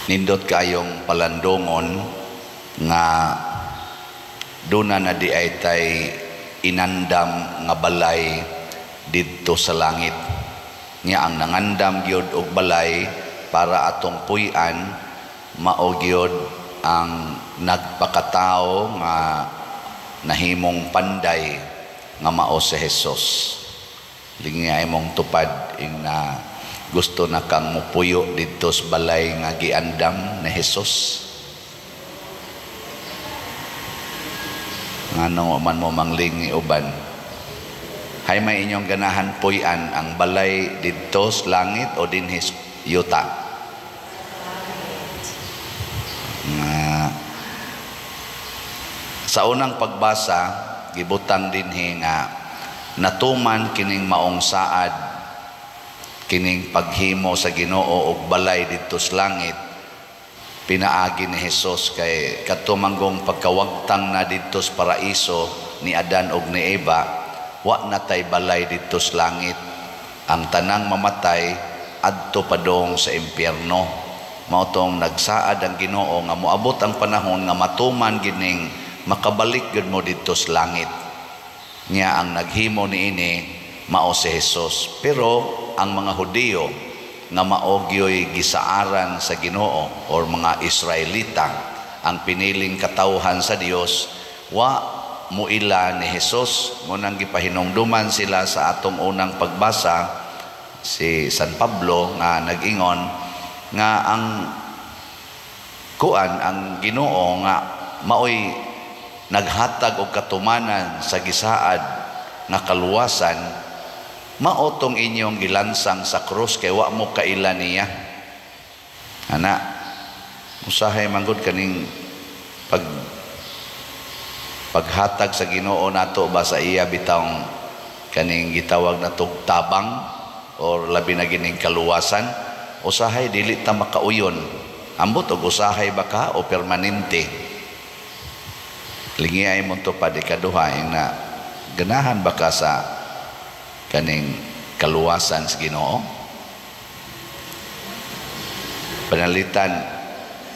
Nindot kayong palandongon nga duna na di ay tay inandam nga balay didto sa langit. Nya ang nangandam gyud og balay para atong puy-an mao gyud ang nagpakatao nga nahimong panday nga mao si Jesus. Lingi imong tupad ing na gusto na kang mupuyo didto sa balay nga giandam ni Jesus. Ngano man mo manglingi uban? Hay may inyong ganahan puy-an, ang balay didto sa langit o dinhi sa yuta? Nga sa unang pagbasa gibutang dinhi nga natuman kining maong saad, kining paghimo sa Ginoo og balay didto sa langit pinaagi ni Jesus kay kadto manggong pagkawagtang na didto sa paraiso ni Adan og ni Eva, wa na tay balay didto sa langit. Ang tanang mamatay adto padong sa impyerno. Mao tong nagsaad ang Ginoo nga moabot ang panahon nga matuman gining makabalik gyud mo didto sa langit. Nya ang naghimo niini mao si Jesus. Pero ang mga Hudiyo nga mao gyoy gisaaran sa Ginoo or mga Israelita ang piniling katawhan sa Dios, wa muila ni Jesus. Munang gipahinumduman sila sa atong unang pagbasa si San Pablo nga nag-ingon nga ang kuan ang Ginoo nga maoy naghatag og katumanan sa gisaad nga kaluwasan, mao tong inyong gilansang sa krus kay wa mo kaila niya. Ana, usahay manggod kaning paghatag sa Ginoo nato ba sa iya bitawng kaning gitawag natog tabang or labi na gining kaluwasan, usahay dili ta makauyon. Ambot og usahay ba ka o permanente? Lingi ay mo tupad ikaduha na ganahan ba ka sa kaning kaluwasan sa Ginoo? Panalitan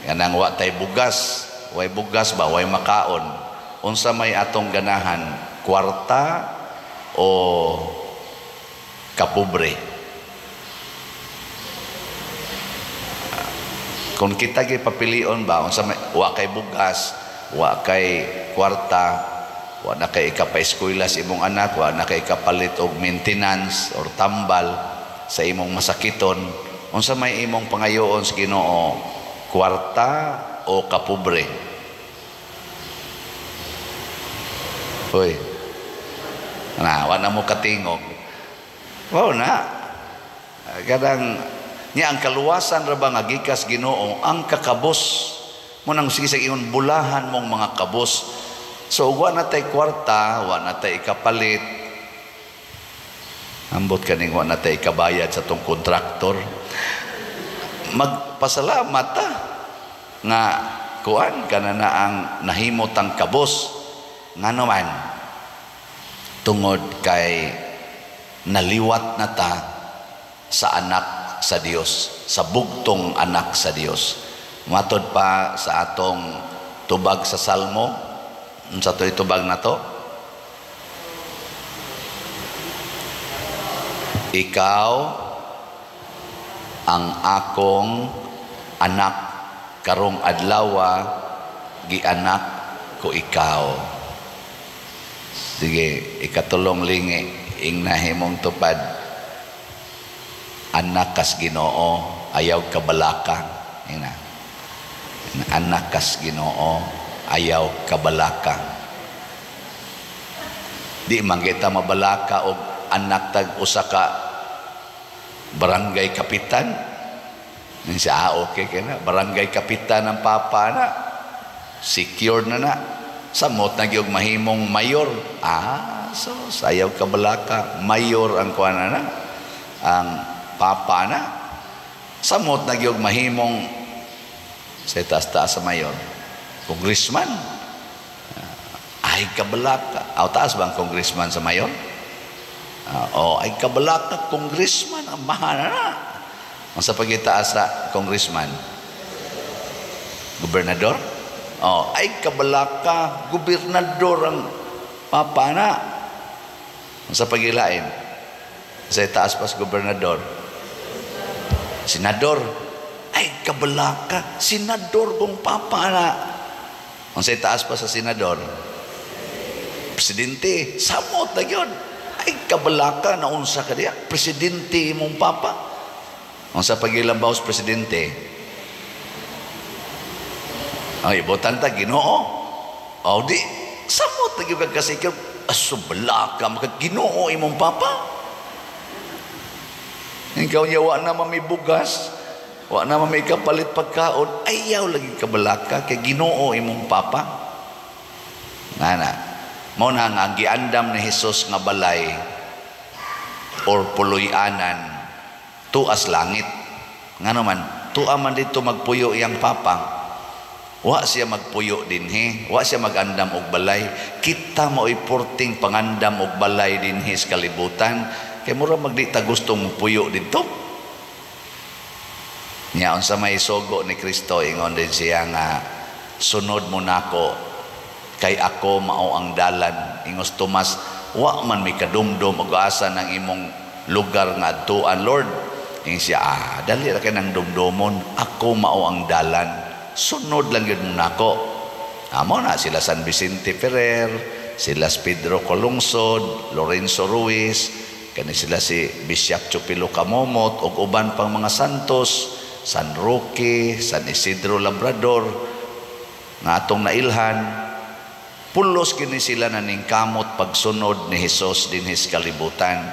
kanang wa tay bugas, way bugas ba, way makaon. Unsa may atong ganahan, kwarta o kapobre? Kung kita gyud papilion ba, unsa may, wa kay bugas, wa kay kwarta, wa na kay ikapaeskwela sa imong anak, wa na kay ikapalit og maintenance or tambal sa imong masakiton, unsa may imong pangayoon sa Ginoo, kwarta o kapobre? Hoy. Na, wa na mo katingog. Wow na. Kadang niya ang kaluwasan ra ba nga gikas Ginoo ang kakabos. Mo nang sige sa ingon bulahan mong mga kabos. So wa na tay kwarta, wa na tay ikapalit. Ambot kaning wa na tay ikabayad sa tong kontraktor. Magpasalamat ta nga kuan kana na ang nahimo tang kabos. Ngano man tungod kay naliwat na ta sa anak sa Dios, sa bugtong anak sa Dios. Matod pa sa atong tubag sa Salmo, unsa to'y tubag na to? Ikaw ang akong anak, karong adlawa gianak ko ikaw. Sige, ikatulong lingi ing nahimong tupad, anak kas Ginoo, ayaw kabalaka. Ina. Anak kas Ginoo, ayaw kabalaka. Di man kita mabalaka og anak tag usa ka barangay kapitan. Ning siya, okay kay na, barangay kapitan ang papa na. Secured na na. Samot na gyud mahimong mayor. So sayaw kabalaka, mayor ang kuan na, ang papa na. Samot na gyud mahimong sa taas-taas sa mayor, congressman. Ay kabalaka. Aw, taas ba ang congressman sa mayor? Ay kabalaka congressman ang mahal na. Ang sa pagitaas sa congressman, Gobernador? Oh, ay kabalaka, gobernador ang papa na. Sa pagilain, sa itaas pas gobernador? Senador. Ay kabalaka, senador kong papa na. Ang sa itaas pa sa senador? Presidente. Samot na yun. Ay kabalaka, naunsa ka diya, presidente imong papa. Ang sa pagilabaw sa presidente? Ay, butan ta Ginoo. O di, samot na gyud ka kasi asubalaka, maka Ginoo imong papa. Ikaw niya, wa na mamibugas, wa na mami kapalit pagkaon, ayaw lagi kabalaka kay Ginoo imong papa. Nana, mao na nga ang giandam ni Hesus nga balay or puloy-anan tuas langit. Nga naman, tua man dito magpuyo iyang papa. Wa siya magpuyo dinhi, wa siya magandam og balay. Kita mao'y porting pangandam og balay dinhi sa kalibutan. Kay mura magdi ta gustong mupuyo didto. Nya unsa may sugo ni Kristo, ingon din siya nga sunod mo nako kay ako mao ang dalan. Ingos Tomas, wa man may kadumdum og asa ng imong lugar nga adtuan, Lord. Ingon siya, dali ra kay nang dumdumon, ako mao ang dalan. Sunod lang yun mo nako. Amo na sila San Vicente Ferrer, sila Pedro Colungsod, Lorenzo Ruiz, kani sila si Bishop Chupilo Camomot ug uban pang mga santos, San Roque, San Isidro Labrador nga atong nailhan. Pulos kini sila na ningkamot pagsunod ni Hesus dinhi sa kalibutan.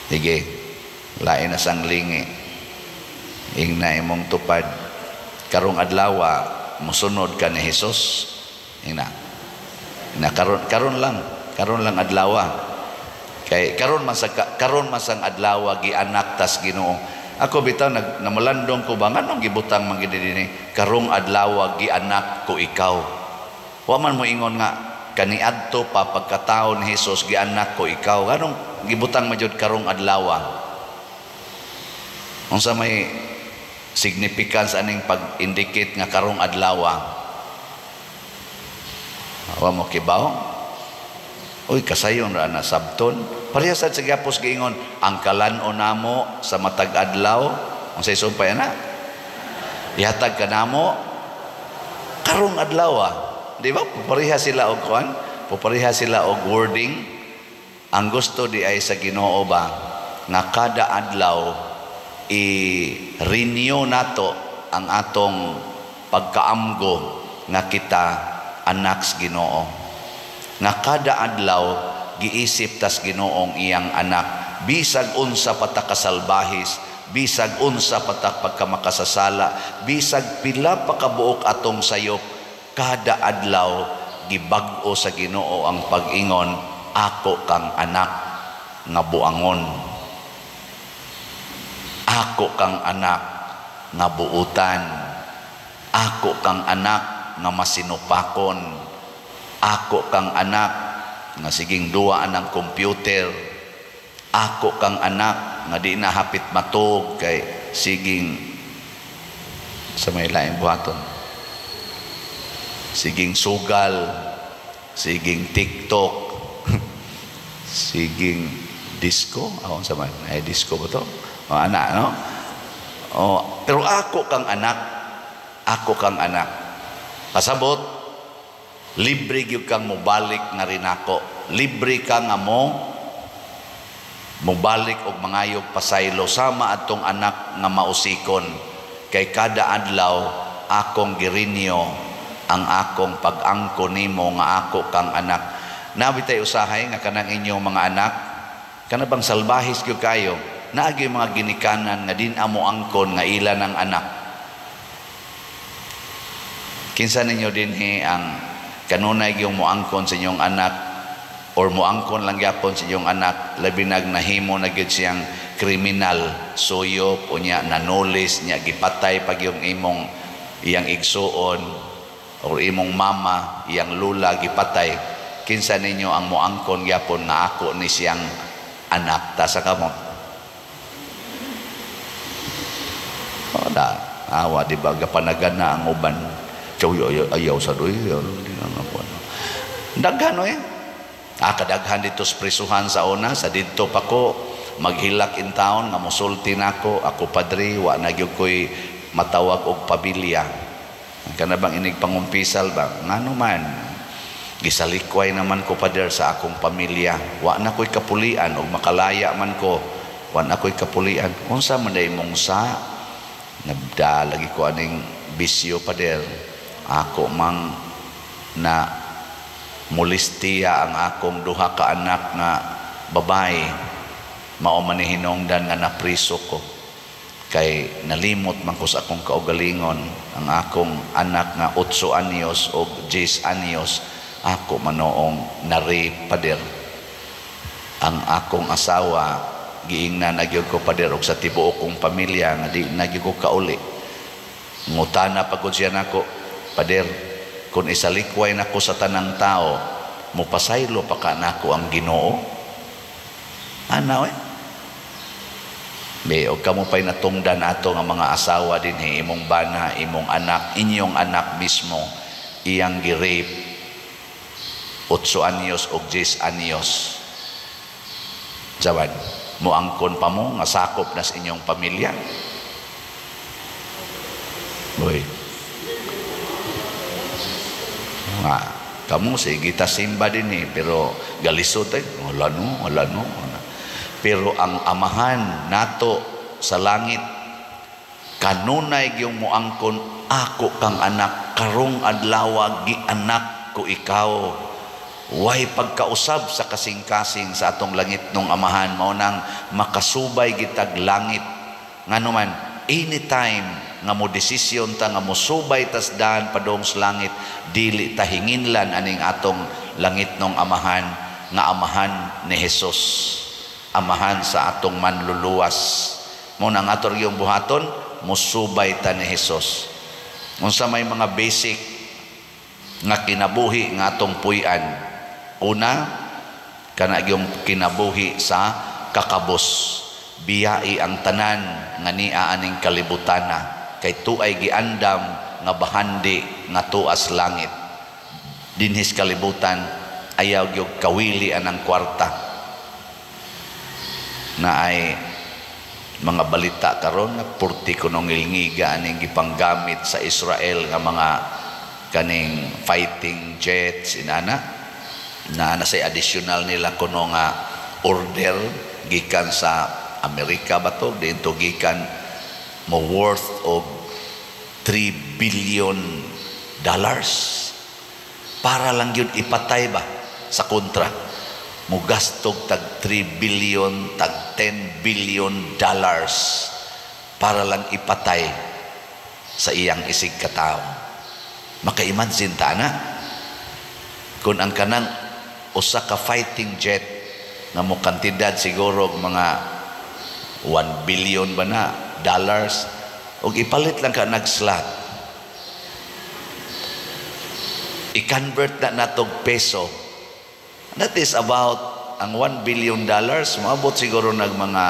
Sige, lain na sang lingi. Ingna imong tupad karong adlaw, mosunod ka ni Hesus. Ingna. Na karon, karon lang, karon lang adlaw. Kay karon man sang adlaw gianak tas Ginoo. Ako bitaw nag namalandong ko ba nganong gibutang man gid dinhi karong adlaw gianak ko ikaw. Wa man mo ingon nga kaniadto pa pagkataon ni Hesus gianak ko ikaw. Nganong gibutang man jud karong adlaw? Unsa may significance aning pag-indicate nga karong adlaw? Wa mo kibaw? Uy, kasayon ra na sabton. Pareha sad sa gyapos giingon ang kalan-on namo sa matag adlaw. Unsay sumpay ana? Ihatag ka namo karong adlaw. Di ba? Pareha sila og kuan, pareha sila og wording. Ang gusto di ay sa Ginoo ba nga kada adlaw i-renew nato ang atong pagkaamgo nga kita anak sa Ginoo. Nga kada adlaw giisip tas Ginoong iyang anak, bisag unsa pa ta kasalbahis, bisag unsa pa ta pagkamakasasala, bisag pila pa kabuok atong sayop, kada adlaw gibag-o sa Ginoo ang pag-ingon, ako kang anak nga buangon, ako kang anak nga buutan, ako kang anak nga masinupakon, ako kang anak nga siging duwaan ang computer, ako kang anak nga di na hapit matug kay siging sa may laing buhaton, siging sugal, siging TikTok, siging disco, ako sa man, ay disco ba to? O, anak, no? O, pero ako kang anak, ako kang anak. Kasabot, libre gyud kang mobalik nga rinako. Libre ka nga mo mobalik og mangayog pasaylo sama atong anak nga mausikon. Kay kada adlaw akong girinyo ang akong pag-angko nimo nga ako kang anak. Nabi tayo usahay nga kanang inyong mga anak, kana bang salbahis gyud kayo, naagi mga ginikanan nga din amo angkon nga ila ng anak. Kinsa ninyo dinhi ang kanunay gyud moangkon sa inyong anak or moangkon lang gyapon sa inyong anak, labi nag nahimo na gyud siyang kriminal, suyop unya nanulis nya gipatay pag yung imong iyang igsuon or imong mama, iyang lula gipatay? Kinsa ninyo ang moangkon gyapon nga ako ni siyang anak? Ta sa kamot. Wala. Awa, di ba gapanagana ang uban. Chow ayaw sa doy. Daghan oy. Ah, kadaghan dito sa prisuhan sa una, sa didto pa ko maghilak in town nga mosulti nako, ako padre, wa na gyud koy matawag og pamilya. Kana bang inig pangumpisal ba? Ngano man gisalikway naman ko, pader, sa akong pamilya. Wa na ko'y kapulian og makalaya man ko. Wa na ko'y kapulian. Unsa man day mong sa? Nabda lagi ko aning bisyo, pader. Ako mang na molestiya ang akong duha ka anak nga babae. Mao man ni hinungdan nga napriso ko. Kay nalimot man ko sa akong kaugalingon, ang akong anak nga 8 anyos o 10 anyos, ako manoong na-rape, pader. Ang akong asawa, giingnan na gyud ko, pader, og sa tibuok kong pamilya nga di na gyud ko kauli. Ngutana pagod siya nako, "Pader, kung isalikway nako sa tanang tao, mupasaylo pa ka nako ang Ginoo?" Ana oy. Be, og kamo pa'y natungdan ato nga mga asawa dinhi, imong bana, imong anak, inyong anak mismo, iyang gi-rape, 8 anyos og 10 anyos. Jawan, moangkon pa mo nga sakop na sa inyong pamilya? Uy. Nga, kamo sige ta simba din eh, pero galisod ay, wala no, wala no. Pero ang Amahan nato sa langit, kanunay gyung moangkon, "Ako kang anak, karong adlaw gi-anak ko ikaw." Way pagkausab sa kasing-kasing sa atong langit nung Amahan. Mao nang makasubay gitag langit. Ngano man, anytime nga mo desisyon ta nga mosubay tas daan padung sa langit, dili ta hinginlan aning atong langit nung Amahan nga Amahan ni Jesus, Amahan sa atong Manluluwas. Mao nang ato yung buhaton, mosubay ta ni Jesus. Unsa may mga basic nga kinabuhi nga atong puy-an? Una, kana yung kinabuhi sa kakabos. Biyai ang tanan nga niya aning kalibutana kay tuay giandam nga bahandi nga tuas langit. Dinhis kalibutan, ayaw gyud kawili anang kwarta. Na ay mga balita karon nga purti kunong ngilngiga aning gipanggamit sa Israel nga mga kaning fighting jets inana na nasa additional nila kuno nga order gikan sa Amerika ba to, dito gikan, mo worth of $3 billion para lang yun ipatay ba sa kontra. Mo gastog tag 3 billion, tag $10 billion para lang ipatay sa iyang isig katao. Maka-imagine ta na kung ang kanang usa ka fighting jet nga mo kantidad siguro og mga 1 billion ba na dollars og ipalit lang ka nag-slot, i-convert na natog peso, that is about ang $1 billion, moabot siguro nag mga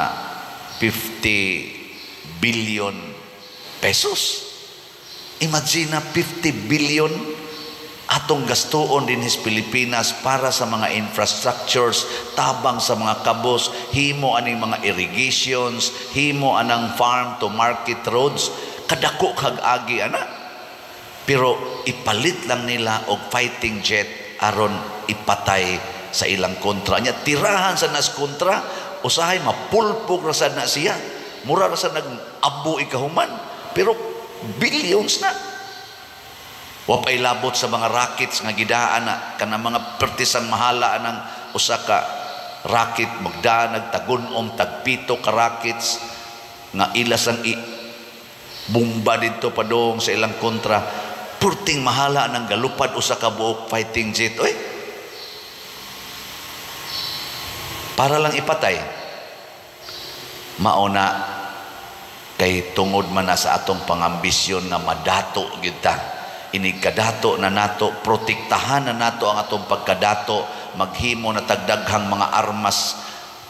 50 billion pesos. Imagine na 50 billion atong gastuon din his Pilipinas para sa mga infrastructures, tabang sa mga kabos, himo aning mga irrigations, himo anang farm to market roads, kadako kag agi ana. Pero ipalit lang nila og fighting jet aron ipatay sa ilang kontra niya. Tirahan sa nas kontra, usahay mapulpog ra sad na siya. Mura ra sa nag-abo ikahuman. Pero billions na. Wa pa'y labot sa mga rockets nga gidaan na kanang mga pertisang mahala anang usa ka rocket, magdaan nagtagun-om tagpito ka rockets nga ilas ang i bomba didto padung sa ilang kontra. Purting mahala nang galupad usa ka buok fighting jet oy para lang ipatay. Mao na kay tungod man na sa atong pangambisyon nga madato gyud ta. Inig kadato na nato, protektahan na nato ang atong pagkadato, maghimo na tagdaghang mga armas,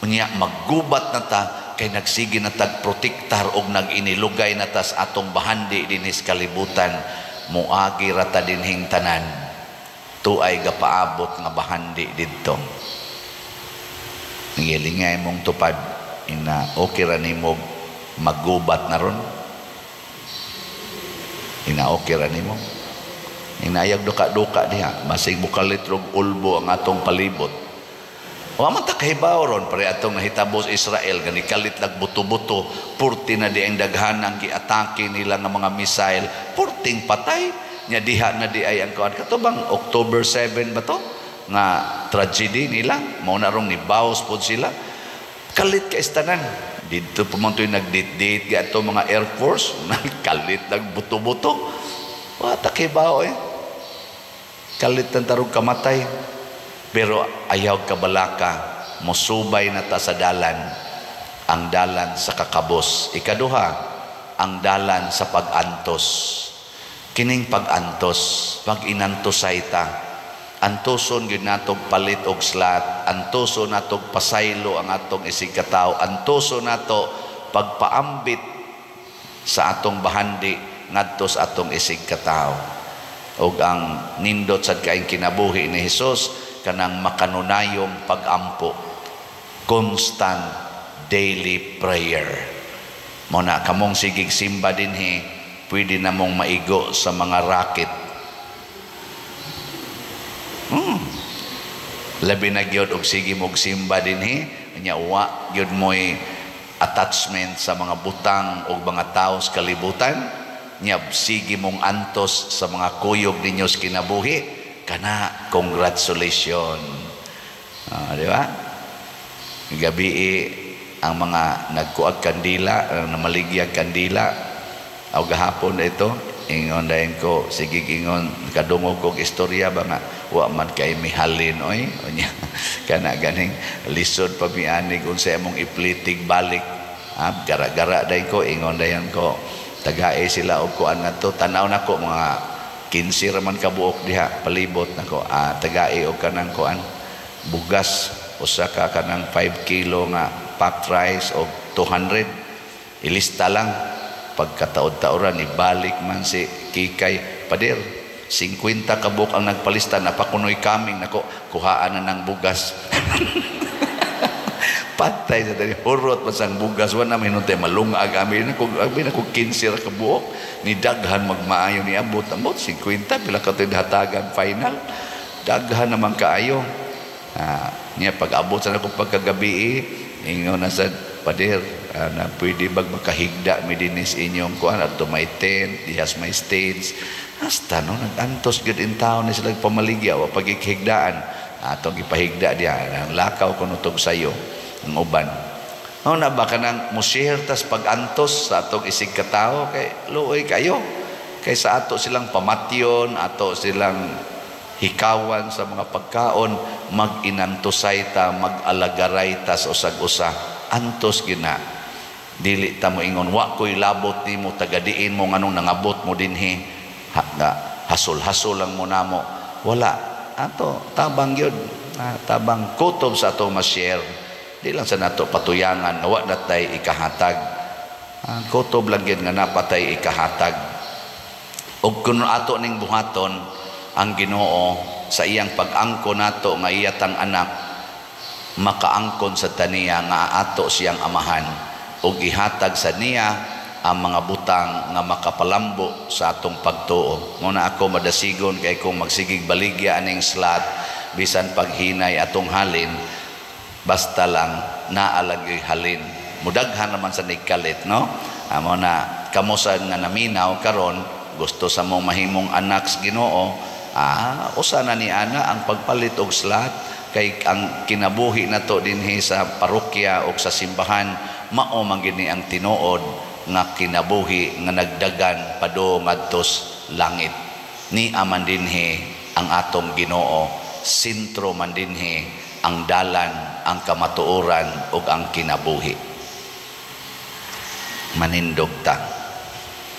unya maggubat na ta. Kay nagsige na tag protektar og nag-inilugay na tas atong bahandi dinhi sa kalibutan. Muagi ra ta dinhing tanan, tuay gapaabot nga bahandi didto. Nangilingay mong tupad ina, okay ra nimo maggubat na ron? Ina, okay ra nimo? Inayag duka-duka diha, masig mukalit rog ulbo ang atong palibot. Wa man ta kahibaw ron pare atong nahitabo sa Israel, gani kalit lag buto-buto, purti na di ang daghanang giatake nila nga mga missile, purting patay nya diha na di ay ang kuan. Kato bang October 7 ba to nga tragedy nila? Mao na rong nibaws pod sila, kalit ka istanan didto pa man to'y nagdate-date gato mga Air Force, kalit lag buto-buto. Wa ta kahibaw eh, kalit ang tarong kamatay. Pero ayaw kabalaka, mosubay na ta sa dalan, ang dalan sa kakabos. Ikaduha, ang dalan sa pag-antos. Kining pag-antos, pag-inantosay ta, antoson gyud natog palit og slat, antoson natog pasaylo ang atong isig katawo, antoson nato pagpaambit sa atong bahandi ngadto sa atong isig katawo. Og ang nindot sad kaayong kinabuhi ni Hesus, kanang makanunayong pagampo, constant daily prayer. Mo na kamong sigig simba dinhi, pwede na mong maigo sa mga racket. Labi na gyud og sige mog simba dinhi nya wa gyud mo'y attachment sa mga butang o mga tao sa kalibutan, nya sige mong antos sa mga kuyog ninyo sa kinabuhi kana, congratulations. Di ba? Gabi ang mga nagkuag kandila, ang namaligyag kandila aw gahapon na ito, ingon dayon ko, sige ingon kadungog kog istorya ba nga wa man kay mihalin oy. Unya kana ganing lisod pa mianig unsa among iplitig balik. Ah, gara-gara dayon ko, ingon dayon ko, tagae sila og kuan ngadto, tan-aw nako mga 15 ra man kabuok diha palibot nako. Ah, tagae og kanang kuan bugas, usa ka kanang 5 kilo nga packed rice og 200, ilista lang. Pagkataod-taoran ibalik man si Kikay, "Pader, 50 kabuok ang nagpalista, napakunoy kaming nako, kuhaan na ng bugas." Patay sa dali, hurot man sang bugas, wala naman hinuntay malungag. Abi na ko 15 ra kabuok ni daghan magmaayo ni abot ambot 50 pila ka hatagan final, daghan naman kaayo. Ah, niya pag abot sa akong pagkagabi, ingon na sa pader, na pwede bag makahigda mi dinis inyong kuan adto may tent dihas may stage. Hasta no nag-antos gyud in town ni sila pamaligya, wa pagikhigdaan, atong gipahigda diha ang lakaw kuno tog sayo ang uban. No na ba kanang mo-share tas pag-antos sa atong isig katawo kay luoy kayo, kay sa ato silang pamatyon, ato silang hikawan sa mga pagkaon, mag-inantosay ta, mag-alagaray ta sa usag-usa. Antos gina. Dili ta mo ingon wa ko'y labot nimo, tagadiin mo, nganong nangabot mo dinhi, ha, nga, hasol-hasol lang mo namo. Wala ato tabang gyud. Ah, tabang kutob sa ato ma-share. Di lang sa nato patuyangan nga wa natay ikahatag. Ah, kutob lang gyud nga napatay ikahatag. Ug kun ato ning buhaton, ang Ginoo sa iyang pag-angkon nato nga iya tang anak, makaangkon sa taniya nga ato siyang amahan ug ihatag sa niya ang mga butang nga makapalambo sa atong pagtuo. Muna ako madasigon kay kung magsigig baligya aning slot, bisan paghinay atong halin, basta lang naalagay halin. Mudaghan naman sa nigkalit, no? Amo na kamo sa nga naminaw karon, gusto sa mong mahimong anak sa Ginoo, usa na ni ana ang pagpalit og slot, kay ang kinabuhi nato dinhi sa parokya o sa simbahan mao man gini ang tinuod nga kinabuhi nga nagdagan padung ngadtos langit. Ni aman dinhi ang atong Ginoo, sentro man dinhi ang dalan, ang kamatuoran ug ang kinabuhi. Manindog ta.